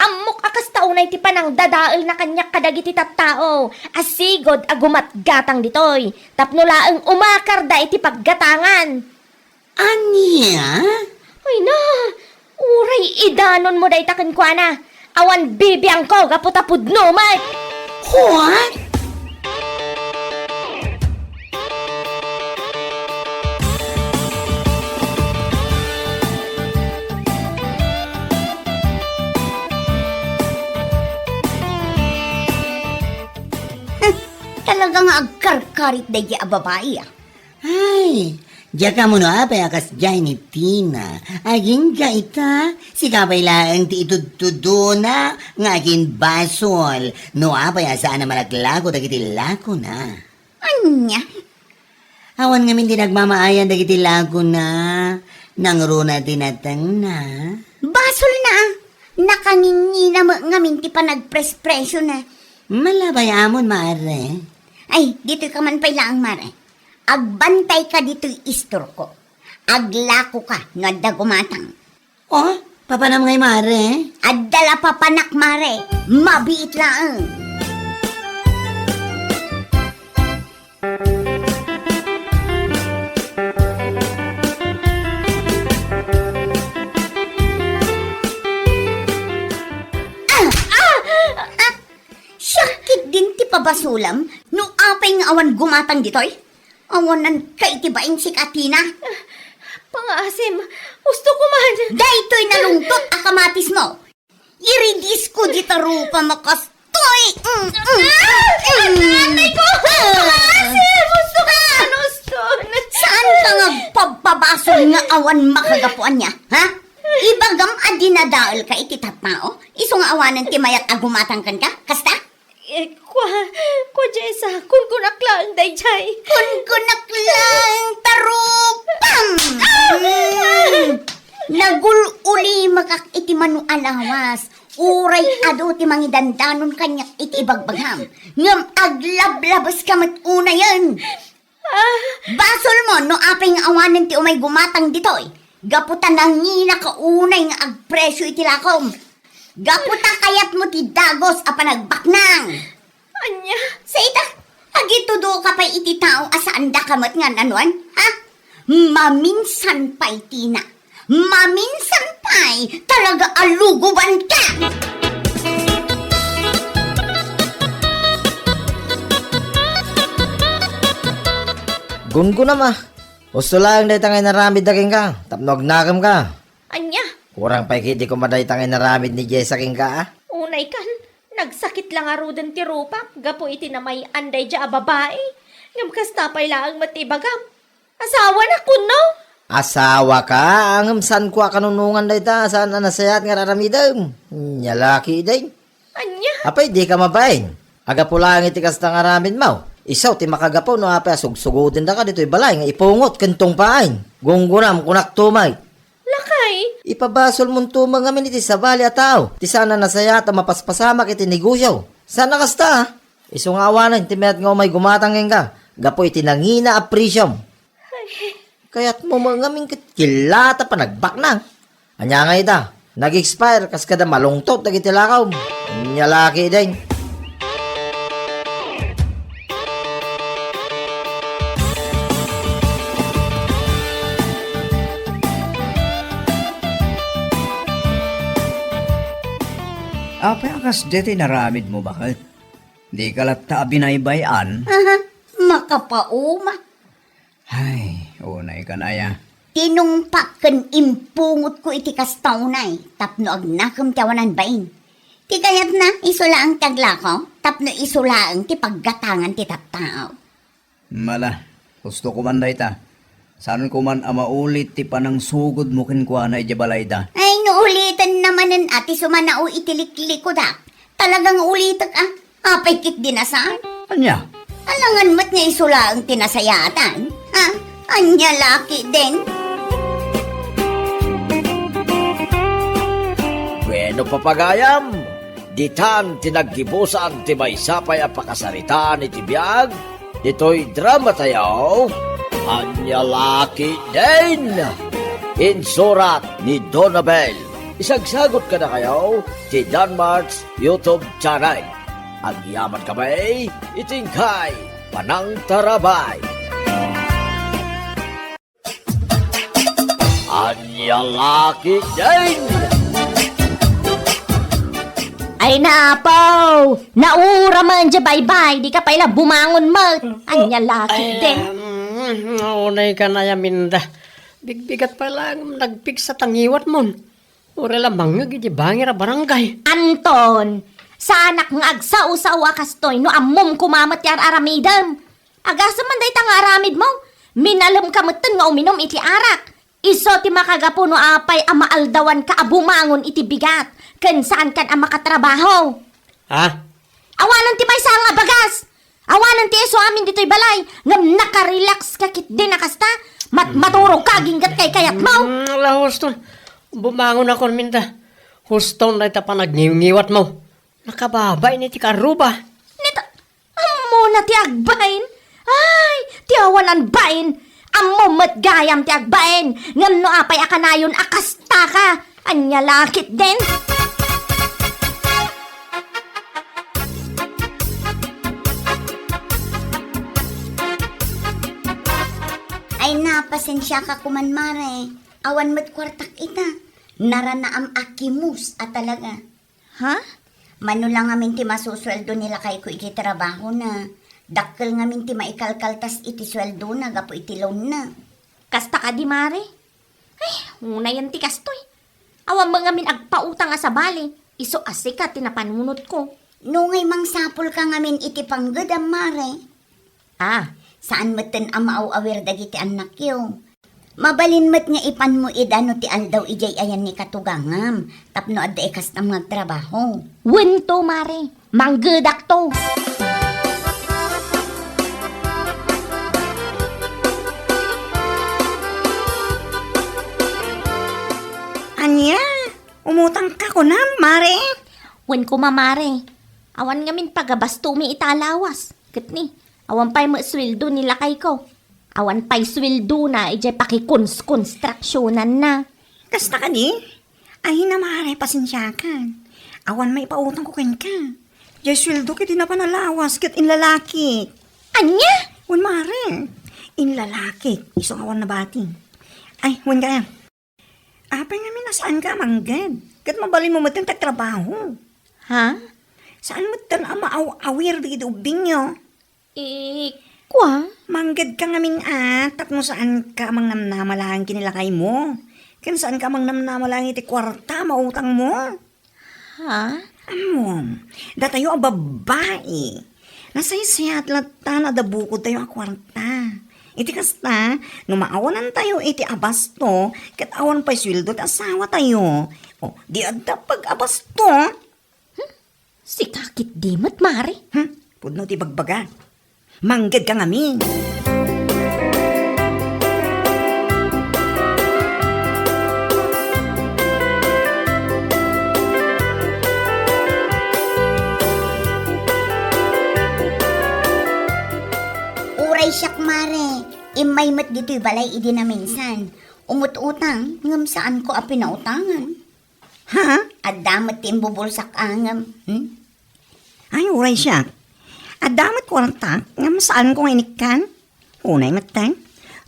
ammok a kasta unay ti panangdadaelna kaniak kadagiti tattao a sigud a gumatgatang ditoy tapno laeng umakarda iti paggatangan. Ania? Ay na, uray idanonmo dayta kenkuana. Awan bibiangko gapu ta pudno met. What? Talaga nga agkarkarit daydi a babai, a. Ay, diak ammo no apay a kasdiay ni Tina. Agingga ita, sika pay laeng ti itudtudona nga agimbasol no apay a saan a malaklako dagiti lakona. Ania? Awan ngamin ti nagmamaayan dagiti lakona. Nangruna ti natengna. Basolna a. Nakangingina met ngamin ti panagprespresiona. Malabay amon, mare. Ay, ditoy ka man pay laeng, mare. Agbantayka ditoy istorko. Aglakoka no adda gumatang. Oh, papanam ngay, mare? Adda la papanak, mare. Mabiit laeng. Ah! Ah! Ah! Siak ketdin ti pabasolam no apay nga awan gumatang ditoy? Awanan ka iti bain, sika Tina. Pangaasim, usto ko man. Daytoy nalungtot a kamatismo. Iridis ko dita rupa makastoy. Mm, mm, mm. Atay ko! Pangaasim, usto ko man, usto. Saan ka nga agpabpabasol nga awan makagapuan niya, ha? Ibagam a dinadael ka iti tattao, isu nga awanen ti mayat a gumatang kenka, kasta? Eh, kua, kua Jessa, kunkunak laeng dayjay. Kunkunak laeng ta rupam! Mm. Nagul-ulimakak iti mano a lawas. Uray adu ti mangidandanon kaniak iti ibagbagam. Ngem aglablabeska met unayen. Ah. Basolmo no apay nga awanen ti umay gumatang ditoy. Gapu ta nanginaka unay nga agpresio iti lakom. Gapu ta kayatmo ti dagos a panagbaknang. Ania? Saitak, agitudo ka pay iti tao a saandaka met nga nanuan, ha? Maminsan pay, Tina. Maminsan pay, talaga a lugubanka! Gunggunam a. Husto laeng dayta nga inaramidda kenka, tapno agnakemka. Ania? Kurang pay ketdi koma dayta nga inaramid ni Jessa kenka a. Unay kan, nagsakit la ngaruden ti rupak gapu iti namay-an daydiay a babai. Ngem kasta pay laeng met ti ibagam. Asawana, kunno? Asawaka, ngem saanko a kanunongan dayta, saan a nasayaat nga ar-aramidem. Nia la ketdin. Ania? Apay, dika mabain. Agapu laeng iti kasta nga aramidmo. Isu ti makagapu no apay a sugsugodendaka ditoy balay nga ipungot ken tungpaen. Gunggunam, kunakto met. Lakay. Ipabasolmonto met ngamin iti sabali a tao ti saan a nasayaat a mapaspasamak iti negosio. Saan a kasta, a? Isu nga awanen ti mayat nga umay gumatang kenka gapu iti nangina a presiom. Ay. Kayatmo met ngamin ket killata panagbaknang. Ania ngay ita? Nag-expire kas kada malungtot dagiti lakaw. Nia la ketdin. Apay a kasdi ti inaramidmo, baket? Dika latta a binaybay-an? Aha, makapauma. Ay, unay kan aya. Tinungpak ken impungotko iti kasta unay tapno agnakem ti awanan bain. Ti kayatna, isu laeng ti aglako tapno isu laeng ti paggatangan ti tattao. Mala, husto koman dayta. Saan koman a maulit ti panangsugodmo kenkuana idiay balayda. Ay, no uliten namanen a ti sumanao iti liklikodak. Talagang ulitek a. Apay ketdi a saan? Ania? Alangan met nga isu laeng ti nasayaatan. Ha? Ania la ketdin? Bueno, papagayam, ditan ti naggibusan ti maysa pay a pakasaritaan iti biag ditoy dramatayo, Ania la ketdin? Insurat ni Donabel. Isagsagot kadakayo ti Danmart's YouTube channel. Agyaman kami iti inkay panangtarabay. Ania la ketdin? Ay, naapaw! Nauura man diay baybay, dika pay la bumangon met. Ania la ketdin? Ay, um, unay kan aya, Minda. Bigbigat pay la nagpigsa ta ngiwatmon. Uray la mangngeg iti bangir a barangay. Anton, saanak nga agsao-sao a kastoy no ammom koma met ti ar-aramidem. Agasem man dayta nga aramidmo. Minalemka metten nga uminum iti arak. Isu ti makagapu no apay a maaldawanka a bumangon iti bigat ken saankan a makatrabaho. Ha? Awanen ti maysa nga bagas. Awanen ti isu amin ditoy balay. Ngem nakarelax ka ketdin a kasta. Mat-, maturog ka agingga ti kaykayatmo. Mm, ala, husto. Bumangon ako, Minda. Husto dayta panagnginggiwatmo. Nakababain iti karruba. Neta, ammona ti agbain? Ay, ti awanan bain. Ammom met gayam ti agbain. Ngem no apay a kanayon a kastaka. Ania la ketdin? Ay na, pasensiaka koman, Mare. Awan met kuartak ita. Naranaam a kimus a talaga. Ha? Mano la ngamin ti masusueldo ni lakayko iti trabahona. Dakkel ngamin ti maikalkaltas iti sueldona gapu iti loanna. Kasta kadi, Mare? Ay, unayen ti kastoy. Awan met ngamin agpautang a sabali, isu a sika ti napanunotko. Nungay mangsapulka ngamin iti panggedam, Mare. Ah. Saan metten a maaw-awir dagiti annakyo. Mabalin met nga ipanmo ida no ti aldaw idiay ayan ni katugangam, tapno adda ikastam nga agtrabaho. Wen to, Mare. Manggedak to. Ania? Umutangka kunam, Mare? Wen koma, Mare. Awan ngamin pagabastomi ita a lawas. Ket ni, awan pay met sueldo ni lakayko. Awan pay sueldona idiay pakikons-konstruksionanna. Kasta kadi? Ay, na, Mare, pasensiakan. Awan maipautangko kenka. Diay sueldo ket di napan a lawas ket inlalakik. Ania? Wen, Mare. Inlalakik. Isu nga awan nabati. Ay, wen gayam. Apay ngamin a saanka a mangged? Ket mabalinmo metten ti agtrabaho. Ha? Saan metten a maaw-awir dagiti ubbingyo? Eh, kua? Mang- Manggedka ngamin a, tapno saanka a mangnamnama laeng ken ni lakaymo. Ken saanka a mangnamnama laeng iti kuarta a mautangmo. Ha? Ammom, datayo a babbai, nasaysayaat latta no adda bukodtayo a kuarta. Iti kasta, no maawanantayo iti abasto, ket awan pay sueldo ti asawatayo, o, di adda pag-abasto. Hmm? Sika ketdi met, Mare? Hmm? Pudno ti bagbaga. Manggedka ngamin. Uray siak, Mare. Immay met ditoy balay idi naminsan. Umut-utang, ngem saanko a pinautangan. Ha? Adda met ti imbubulsak angem. Hmm? Ay, uray siak. Adda met kuartak, ngem saanko nga inikkan. Unay met ten.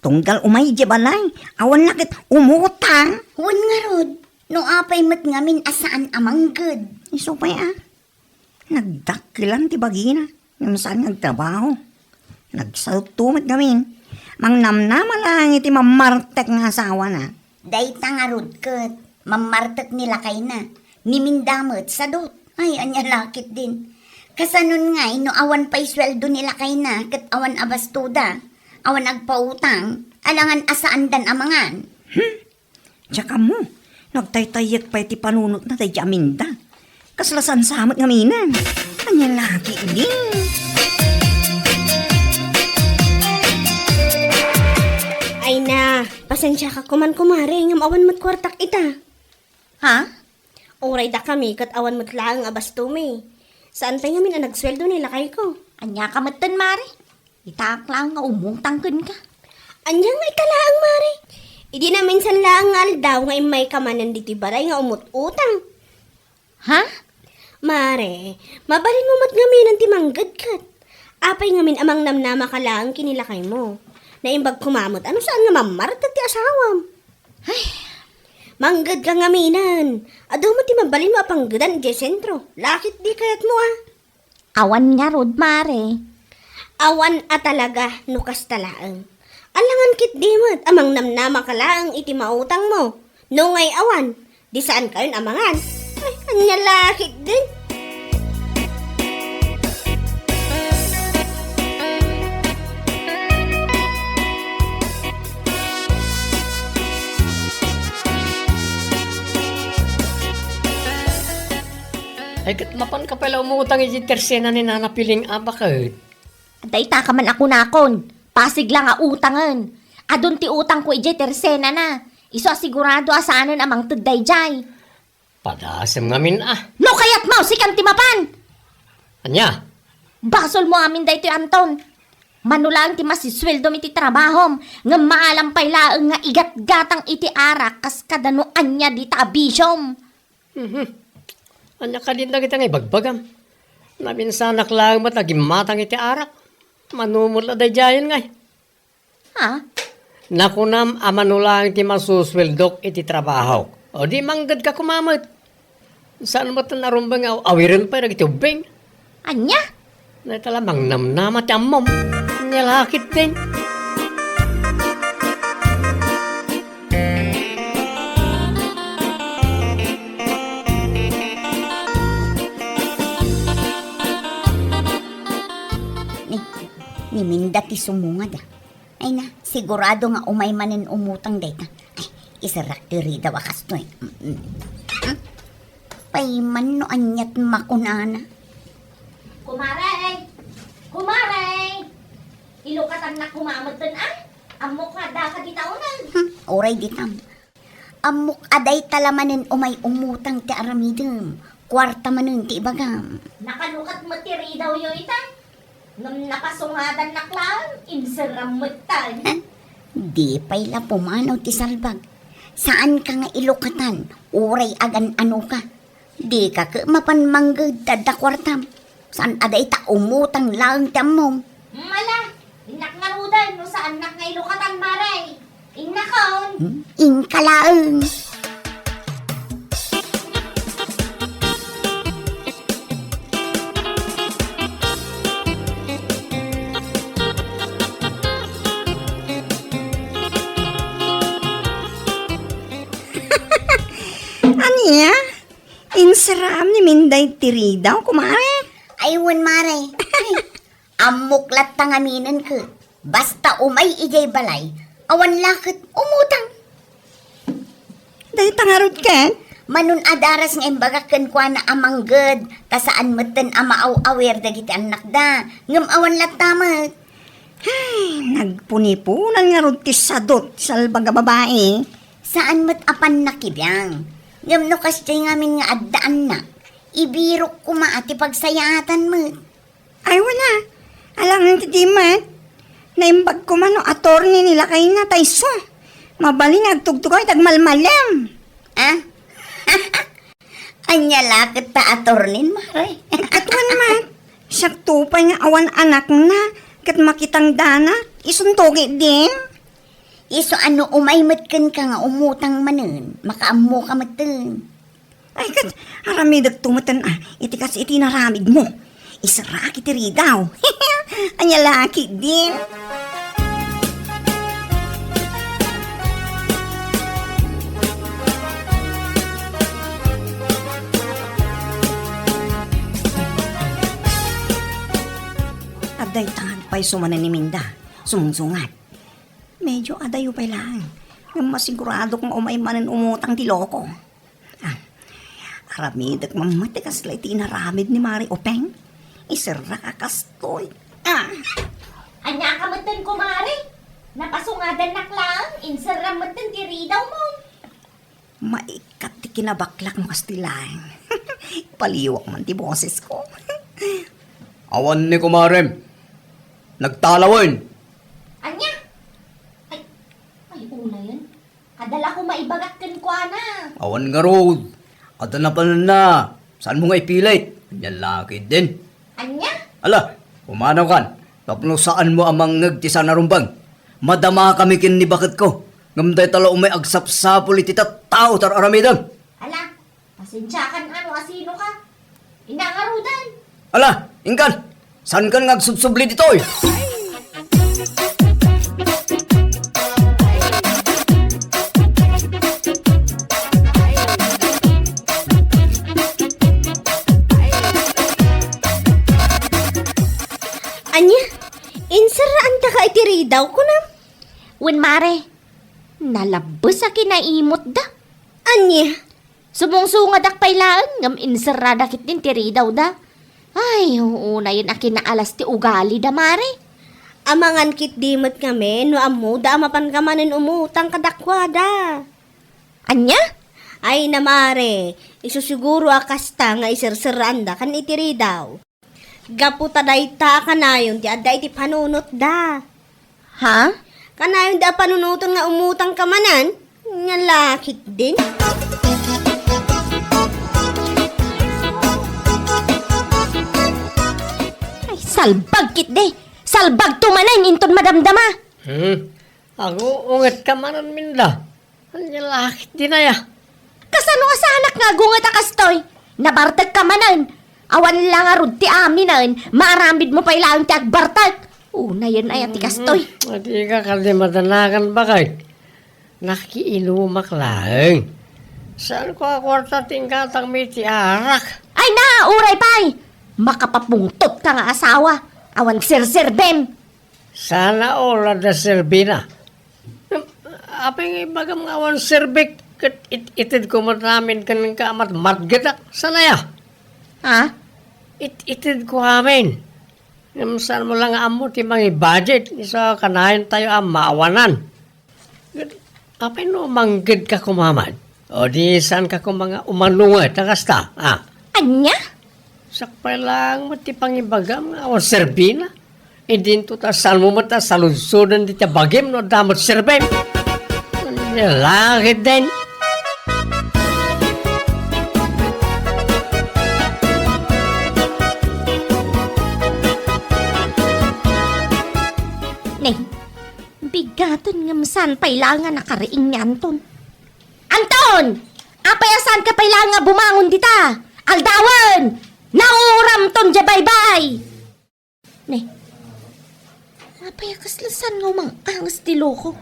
Tunggal umay idiay balay, awan la ket umutang. Wen ngarud, no apay met ngamin a saan a mangged. Isu pay a. Nagdakkelan ti bagina, ngem saan nga agtrabaho. Nagsautto met ngamin. Mangnamnama laeng iti mammartek nga asawana. Dayta ngarud ket, mammartek ni lakayna. Ni Minda met, sadut. Ay, ania la ketdin. Kasanon ngay no awan pay sueldo ni lakayna ket awan abastoda, awan agpautang, alangan a saandan a mangan. Hmm? Diak ammo, nagtaytayyek pay ti panunotna daydi a Minda. Kasla saan sa met ngamin. Ania la ketdin. Ay na, pasensiaka koman, kumare, ngem awan met kuartak ita. Ha? Uray dakami ket awan met laeng a bastomi. Saan pay ngamin a nagsueldo ni lakayko. Ania ka metten, Mare? Itaak laeng nga umutang kenka. Ania nga ita laeng, Mare? Idi naminsan laeng nga aldaw nga immayka manen ditoy balay nga umut-utang. Ha? Mare, mabalinmo met ngaminen ti manggedket. Apay ngamin a mangnamnamaka laeng ken ni lakaymo? Naimbag koma met a no saan nga mammartek ti asawam. Ay. Manggedka ngaminen. Adu met ti mabalinmo a panggedan idiay sentro. La ketdi kayatmo a. Awan ngarud, Mare. Awan a talaga no kasta laeng. Alangan ketdi met a mangnamnamaka laeng iti mautangmo. No ngay awan, di saankayon a mangan. Ay, ania la ketdin? Ay, ket mapanka pay la umutang iti tersena ni Nana Piling a baket. Dayta ka man a kunakon, pasig la nga utangen. Adun ti utangko idiay tersenana. Isu a sigurado a saanen a mangted daydiay. Padasem ngamin a. No kayatmo, sikan ti mapan! Ania? Basolmo amin daytoy, Anton. Mano laeng ti masisueldom iti trabahom, ngem maalam pay laeng nga igatgatang iti arak kas kada no ania dita a bisiom. Mhm. Ania kadin dagita nga ibagbagam? Naminsanak laeng met a gimmatang iti arak. Mano met la daydiayen ngay. Ha? Nakunam a mano laeng ti masusueldok iti trabahok. O di manggedka koma met. Saan met a narumbeng nga aw-awiren pay dagiti ubbing. Ania? Dayta la mangnamnama ti ammom. Ania la ketdin? Ni, ni Minda ti sumungad a. Ay na, sigurado nga umay manen umutang dayta. Ay, iserrak ti ridaw a kastoy. Mm, mm. Hmm? Pay man no aniat makunana. Kumare! Kumare! Ilukatannak koma metten a? Ammok nga addaka dita uneg. Hmm, uray ditam. Ammok a dayta la manen umay umutang ti aramidem. Kuarta manen ti ibagam. Nakalukat met ti ridawyo ita. Ngem napasungadannak laeng, inseram metten. Ha? Di pay la pumanaw ti salbag. Saanka nga ilukatan, uray agan-anoka. Dika ket mapan mangged ta adda kuartam. Saan a dayta umutang laeng ti ammom. Mala, innak ngaruden no saannak nga ilukatan, Mare. Innakon. Hmm? Inka laeng. Iya? Inserraam ni Minda iti ridaw, kumare? Ay, wen, mare. Ay, ammok latta ngaminen ket. Basta umay idiay balay, awan la ket umutang. Dayta ngarud ket? Mano a daras nga imbagak kenkuana a mangged, ta saan metten a maaw-awir dagiti annakda, ngem awan latta met. Ay, nagpunipunan ngarud ti sadot ti salbag a babai. Saan met a pannakibiang. Ngem no kasdiay ngamin nga adda annak, ibirok koma a ti pagsayaatan met. Ay, wala. Alangan ti di met. Naimbag koma no attorney ni lakayna, ta isu. Mabalin nga agtugtugaw iti agmalmalem. Ah? Ania la ket ta attorney, mare? At wen met, siak to pay nga awan anakna, ket makitangdanak, isunto ketdin. Isu a no umay met kenka nga umutang manen, makaammoka metten. Ay, ket aramidek to metten, ah, iti kas iti naramidmo. Iserraak iti ridaw. Ania la ketdin? Adda itangag pay sumanen ni Minda. Sumungsungat. Medyo adayo pay laeng. Ngem masiguradok nga umay manen umutang ti loko. Ah, aramidek man met ti kasla iti inaramid ni Mari Openg. Iserrak a kastoy. Ah. Ania ka metten, kumare? Napasungadannak laeng, inserram metten ti ridaw mo. Maikkat ti kinabaklak mo kasti laeng. Paliwak man ti bosesko. Awan ni kumarem. Nagtalawen. Ania? Ay, ay, unayen. Adda la koma ibagak kenkuana. Awan ngarud. Adda napananna. Saanmo nga ipilit? Ania la ketdin? Ania? Ala, pumanaw kan. Tapno saanmo a mangngeg ti saan a rumbeng. Madamakami ken ni baketko. Ngem dayta la umay agsapsapul iti tattao ti ar-aramidem. Ala, pasensiakan no asino ka. Ina ngaruden. Ala, inkan. Saankan nga agsubsubli ditoy? Ania? Inserraanka ka iti ridaw, kunam? Wen, mare. Nalabbes a kinaimutda. Ania? Sumungsungadak pay laeng ngem inserrada ketdin ti ridawda. Ay, unayen a kinaalas ti ugalida, mare. Amangan ketdi met ngamin no ammoda a mapanka manen umutang kadakuada. Ania? Ay na, mare, isu siguro a kasta nga iserserraandakan iti ridaw. Gapu ta dayta a kanayon ti adda iti panunotda. Ha? Kanayonda a panunoten nga umutangka manen? Ania la ketdin? Ay, salbag ketdi! Salbagto manen inton madamdama! Hmm? Aguungetka manen, Minda. Ania la ketdin aya? Kasano a saanak nga agunget a kastoy? Nabartekka manen. Awan la ngarud ti aminen, maaramidmo pay laeng ti agbartek. Unayen aya ti kastoy? Mm, adika kadi madanagan, baket. Nakiinumak laeng. Saanko a kuarta ti inggatangmi iti arak. Ay na, uray pay! Makapapungtotka nga asawa. Awan serserbem. Sana all adda serbina. Apay nga ibagam nga awan serbek ket it-, itedko met amin kenka a matmatgetak. Saan aya? Ha? It-, itedko amin. Ngem saanmo la nga ammo ti mangi-budget isu a kanayontayo a maawanan. Apay no manggedka koma man? O di saanka koma nga umanunget a kasta, a? Ania? Sakbay laeng met ti pangibagam nga awan serbina. Idinto ta saanmo met a saludsoden dita bagim no adda met serbem. Ania la ketdin? Ne, bigaten ngem saan pay laeng a nakariing ni Anton. Anton! Apay a saanka pay laeng nga bumangon dita? Aldawen! Nauramton diay baybay! Ne, apay a kasla saan nga umang-anges ti loko?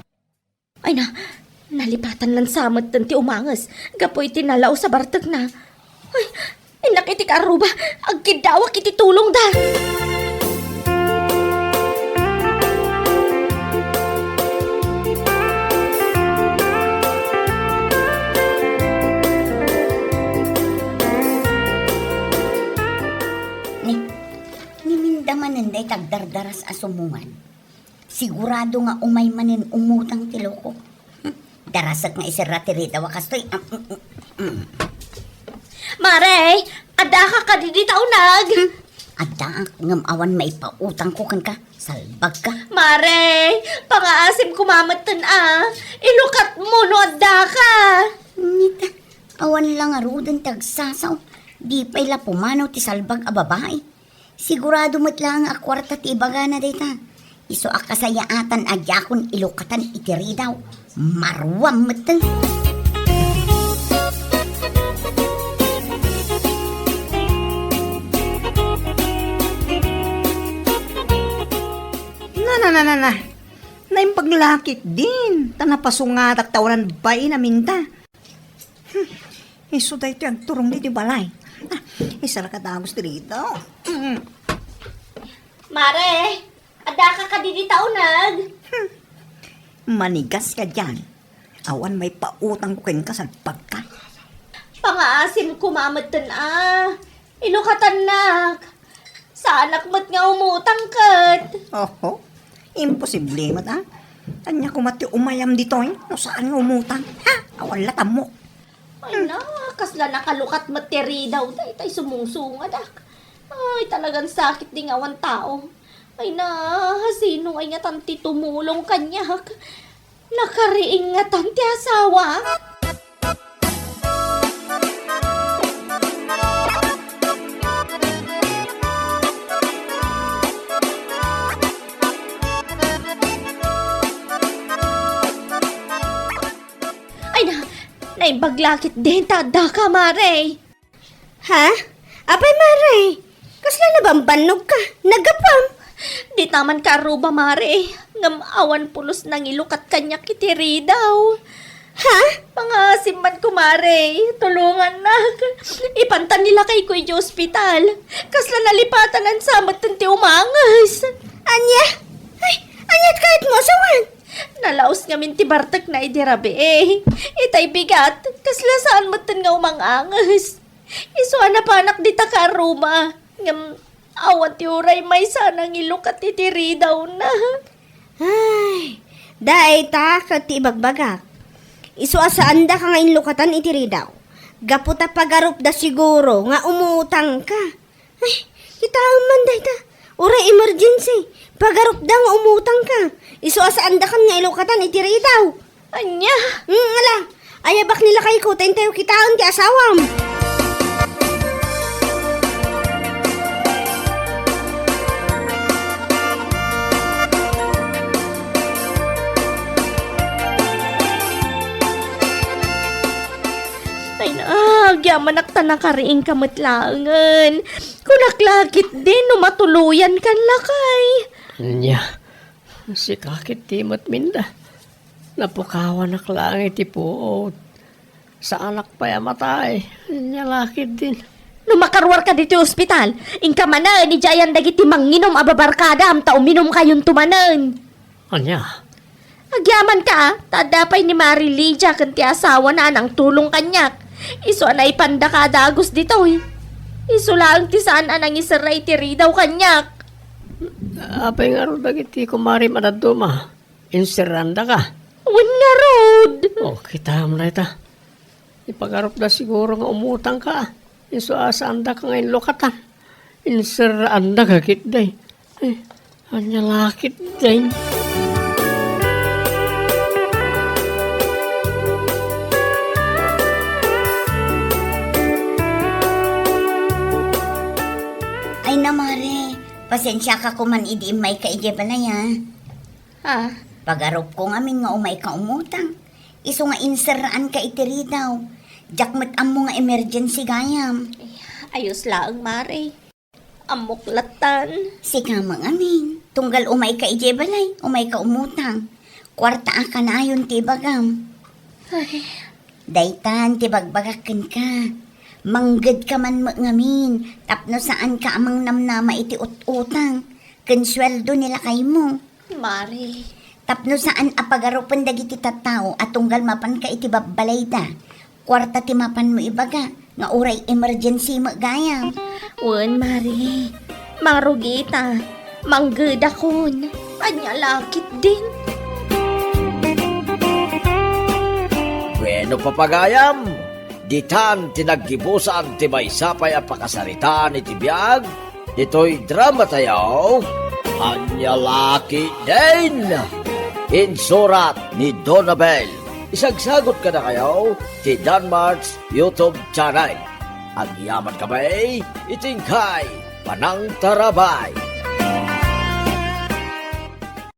Ay na, Nalipatan lansa metten ti umanges gapu iti nalaus a bartekna. Ay, innak iti kaarruba, agkiddawak iti tulongda. Ni, ni Minda manen dayta agdardaras a sumongan. Sigurado nga umay manen umutang ti loko. Hmm, darasek nga iserra ti ridaw a kastoy. Ah, mm, mm, mm. Mare, addaka kadi dita uneg? Hmm, addaak, ngem awan maipautangko kenka. Salbagka. Mare, pangaasim koma metten a. Ilukatmo no addaka. Nita, awan la ngaruden ti agsasao. Di pay la pumanaw ti salbag a babai. Sigurado met laeng a kuarta ti ibagana dayta. Isu a kasayaatan a diakon ilukatan iti ridaw. Maruam met. Na, na, na, na, na. Naimbag la ketdin, ta napasungatak ta awanan bain a Minda. Hmm. Isu daytoy agturong ditoy balay. Ah, isaraka dagus dito. Mm. Mare, addaka kadi dita uneg? Hmm. Manigas ka diay. Awan maipautangko kenka, salbagka. Pangaasim koma metten a. Ilukatannak. Saanak met nga umutang ket. Oho. Imposible met a. Ania koma ti umayam ditoy no saan nga umutang? Ha? Awan la tammo. Ay na, kasla nakalukat met ti ridaw, daytay sumungsungadak. Ay, talagan sakit di nga awan tao. Ay na, sino ngay ngatan ti tumulong kaniak? Nakariing ngatan ti asawa? Ay na, naimbag la ketdin ta addaka, Mare. Ha? Apay, Mare? Kasla nabambannogka? Naggapuam? Dita man kaarruba, Mare. Ngem awan pulos nangilukat kaniak iti ridaw. Ha? Pangaasim man ko, Mare. Tulongannak. Ipanta ni lakayko iti ospital. Kasla nalipatan sa metten ti umanges. Ania? Ay, ania ti kayatmo a sawen? Nalaus ngamin ti bartekna idi rabii. Itay bigat, kasla saan metten nga umanges. Isu a napanak dita kaarruba, ngem awan ti uray maysa a nangilukat iti ridawna. Ay, dayta ket ti ibagbagak. Isu a saandaka nga inlukatan iti ridaw. Gapu ta pagarupda siguro nga umutangka. Ay, kitaem man dayta. Uray emergency. Pagarupda nga umutangka. Isu a saandakan nga ilukatan iti ridaw. Ania? Mm, ala. Ayabak ni lakayko, ta intayo kitaen ti asawam. Ay na, agyamanak ta nakariingka met laengen. Kunak la ketdin no matuloyankan lakay. Ania, sika ketdi met, Minda. Napukawanak laeng iti puot. Saanak pay a matay. Ania la ketdin. No makaruarka ditoy ospital, inka manen idiayan dagiti manginum a babarkadam ta uminumkayonto manen. Ania? Agyamanka, ta adda pay ni Mari Lydia ken ti asawana a nangtulong kaniak. Isu a naipandaka a dagus ditoy. Isu laeng ti saan a nangiserra iti ridaw kaniak. Apay ngarud dagiti kumarim a dadduma? Inserraandaka? Wen ngarud. O, kitaem dayta. Ipagarupda siguro nga umutangka. Isu a saandaka nga inlukatan. Inserraandaka ketdi. Eh, ania la ketdi? Ay na, Mare, pasensiaka koman idi immayka idiay balay, a. Ah. Pagarupko ngamin nga umayka umutang. Isu nga inserraanka iti ridaw. Diak met ammo nga emergency gayam. Ay, ayos laeng, Mare. Ammok lattan. Sika man ngamin. Tunggal umayka idiay balay, umayka umutang. Kuarta a kanayon ti ibagam. Ay. Daytan ti bagbagak kenka. Manggedka man met ngamin tapno saanka a mangnamnama iti ut-utang ken sueldo ni lakaymo. Mare. Tapno saan a pagarupen dagiti tattao a tunggal mapanka iti babbalayda, kuarta ti mapanmo ibaga nga uray emergency met gayam. Wen, Mare. Marugita. Manggedakon. Ania la ketdin? Bueno, papagayam, ditan ti naggibusan ti maysa pay a pakasaritaan iti biag ditoy dramatayo. Ania la ketdin? Insurat ni Donabel. Isagsagot kadakayo ti Danmart's YouTube channel. Agyaman kami iti inkay panangtarabay.